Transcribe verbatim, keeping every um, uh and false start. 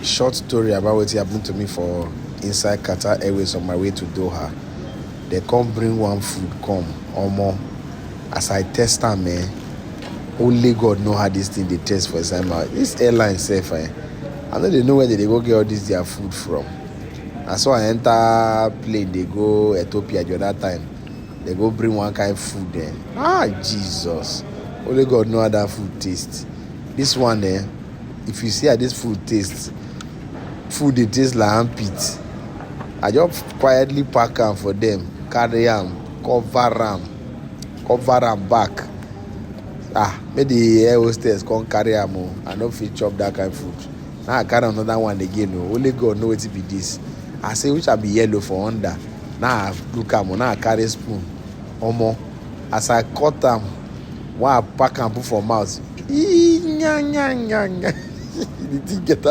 Short story about wetin happen to me for inside Qatar Airways on my way to Doha. Dem come bring one food come, omo, as I taste am, eh, only God know how this thing dey taste for inside mouth. This airline sef, eh, I no dey know where dem dey go get all this their food from. Na so I enter plane dey go Ethiopia the other time. Dem go bring one kind food, eh, ah, Jesus, only God know how that food taste. This one, eh, if you see how this food taste, food dey taste like armpit. I just quietly pack am for dem, carry am, cover am, cover am back. Ah, make the air hostess come carry am o. I no fit chop that kind food. Now I carry another one again o. Only God know wetin be this. I say, which I be yellow for under. Now I look am o. Now I carry spoon. Omo, as I cut am, wey I pack am put for mouth, ee, nya, nya, nya, nya. The thing get am.